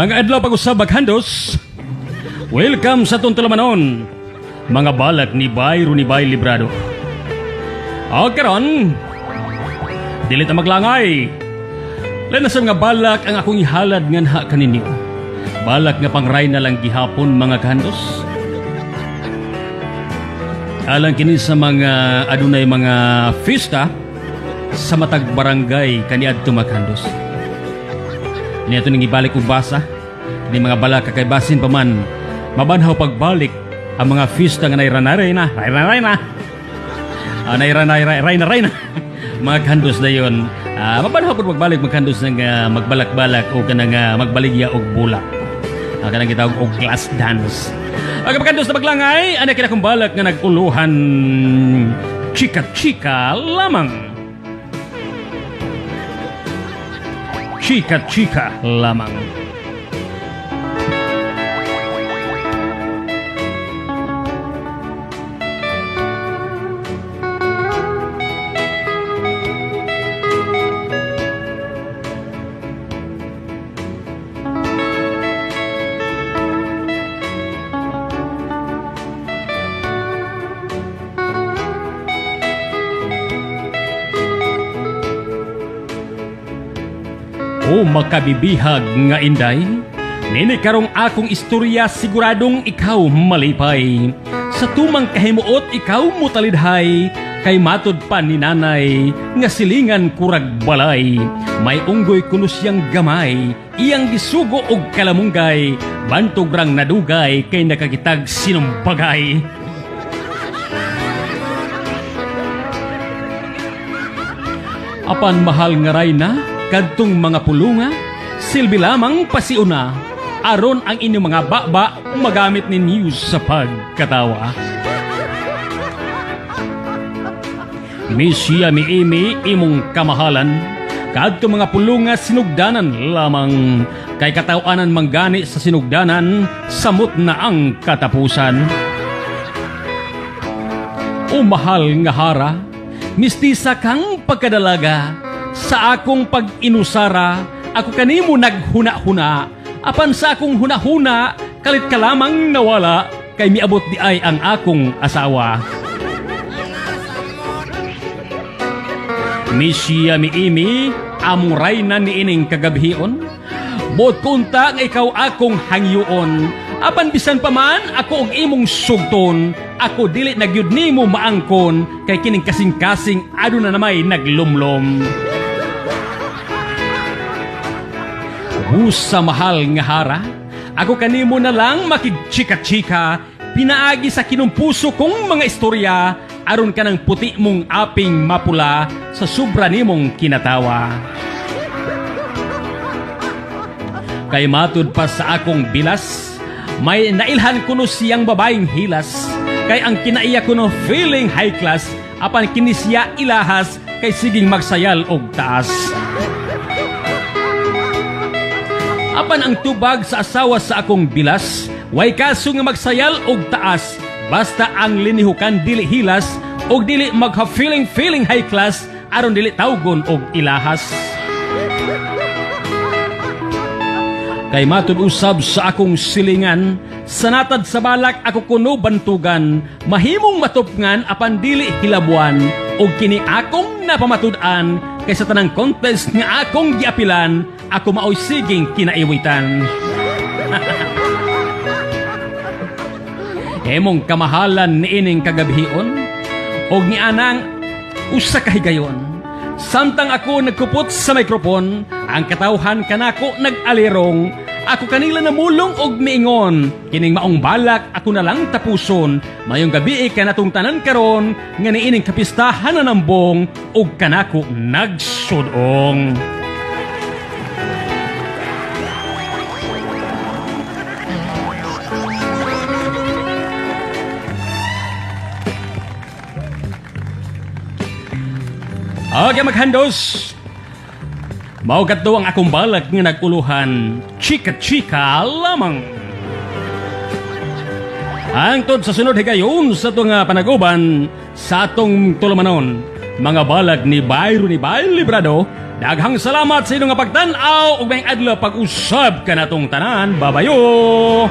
Mga adlaw pag-usab, maghandos. Welcome sa atong tulamanon, mga balak ni Bay Ronnie Librado. O karon, dili ta maglangay. Lain na sa mga balak ang akong ihalad nganha kaninyo. Balak nga pangray na lang gihapon, mga kahandos. Alang kini sa mga adunay mga fiesta sa matag barangay kaniadto, maghandos. Niya ning ibalik og basa ni mga balak kay basin pa man mabanhaw pagbalik ang mga fiesta nga nairanay na, nairanay na. Ah, nairanay ray na ray na. Mga kandos na yun. Mabanhaw pud pagbalik, magkandos, ng magbalak-balak o kanang magbaligya og bulak. Kanang gitawag og glass dance. Ang magkandos na maglangay, ana kina akong balak nga nag-uluhan, chika-chika lamang. Chika-chika lamang. O makabibihag nga inday, nini karong akong istorya, siguradong ikaw malipay. Sa tumang kahimuot ikaw mutalidhay, kay matud pa ni nanay nga silingan kurag balay. May unggoy kuno siyang gamay, iyang gisugo og kalamunggay, bantog rang nadugay kay nakakitag sinumbagay. Apan mahal nga rayna, kadtong mga pulunga, silbi lamang pasiuna, aron ang inyong mga baba magamit ninyo sa pagkatawa. Misiya miimi imong kamahalan, kadto mga pulunga sinugdanan lamang, kay katawanan manggani sa sinugdanan, samot na ang katapusan. O mahal nga hara, mistisa kang pagkadalaga, sa akong pag-inusara, ako kanimo naghuna-huna, apan sa akong huna-huna, kalit ka lamang nawala, kay miabot di ay ang akong asawa. Misiya miimi, among rayna niining kagabhion, buot kunta nga ikaw akong hangyoon, apan bisan pa man ako og imong sugton, ako dili na gyud nimo maangkon, kay kining kasing-kasing aduna na may naglumlom. Busa mahal nga hara, ako kanimo na lang makigchika-chika, pinaagi sa kinumpuso kong mga istorya, aron ka ng puti mong aping mapula sa sobra nimong kinatawa. Kay matud pa sa akong bilas, may nailhan kuno siyang babaeng hilas, kay ang kinaiya kuno feeling high class, apan kini siya ilahas, kay siging magsayal og taas. Apan ang tubag sa asawa sa akong bilas, way kaso nga magsayal og taas, basta ang linihukan dili hilas, og dili magha feeling feeling high class, aron dili tawgon og ilahas. Kay matud usab sa akong silingan, sanatad sa balak ako kuno bantugan, mahimong matupngan apan dili hilabuan, og kini akong napamatud-an, kay sa tanang contest nga akong giapilan, ako maoy siging kinaiwitan. Emong kamahalan niining kagabhion, og ni anang usa ka higayon. Samtang ako nagkupot sa mikropon, ang katawhan kanako nag-alirong, ako kanila namulong og miingon, kining maong balak ako na lang tapuson, mayong gabi kanatong tanan karon, nga niining kapistahan na nambong, og kanako nagsudong. Okay, maghandos. Mao kadto ang akong balak nga nag-uluhan, chika-chika lamang. Hangtod sa sunod higayon sa atong panaguban sa atong tulumanon, mga balak ni Byron ni Bay Librado. Daghang salamat sa inyong pagtan-aw ug maayong adlaw pag-usab kanatong tanan. Babayo!